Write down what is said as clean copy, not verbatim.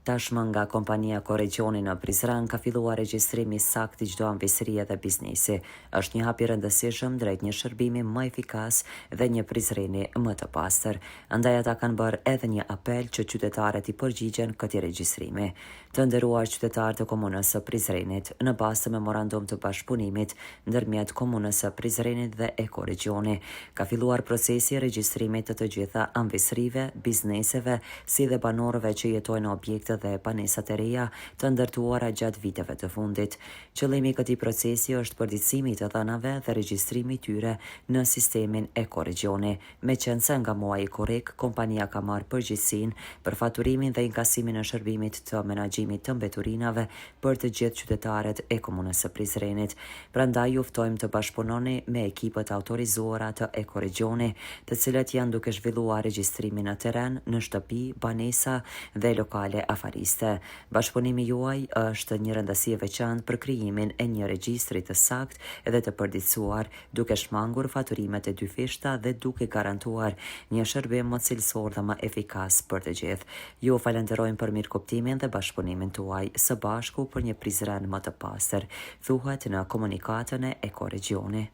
Tashmë nga kompania Ekoregjioni në Prizren ka filluar regjistrimi i saktë i çdo amvisërie dhe biznesi. Është një hap i rëndësishëm drejt një shërbimi më efikas dhe një Prizreni më të pastër. Andaj ata kanë bërë edhe një apel që qytetarët t'i përgjigjen këtij regjistrimi. Të nderuar qytetarë të Komunës së Prizrenit, në bazë të Memorandum të Bashkëpunimit ndërmjet Komunës së Prizrenit dhe Ekoregjioni, ka filluar procesi i regjistrimit të të gjitha amvisërive, bizneseve, si dhe banorëve që jetojnë në objekte dhe banesat e reja të ndërtuara gjatë viteve të fundit. Qëllimi i këtij procesi është përditësimi i të dhënave dhe regjistrimi i tyre në sistemin Ekoregjioni. Meqenëse nga muaji korrik, kompania ka marrë përgjegjësinë për faturimin dhe inkasimin e shërbimit të menaxhimit të mbeturinave për të gjithë qytetarët e Komunës së Prizrenit. Prandaj ju ftojmë të bashkëpunoni me ekipet e autorizuara të Ekoregjioni, të cilët janë duke zhvilluar regjistrimin në terren, në shtëpi, banesa dhe lokale afariste. Bashkëpunimi juaj është një rëndësi e veçantë për krijimin e një regjistri të saktë dhe të përditësuar, duke shmangur faturimet e dyfishta dhe duke garantuar një shërbim më cilësor dhe më efikas për të gjithë. Ju falënderojmë për mirëkuptimin dhe bashkëpunimin tuaj, së bashku për një Prizren më të pastër, thuhet në komunikatën e Ekoregjioni.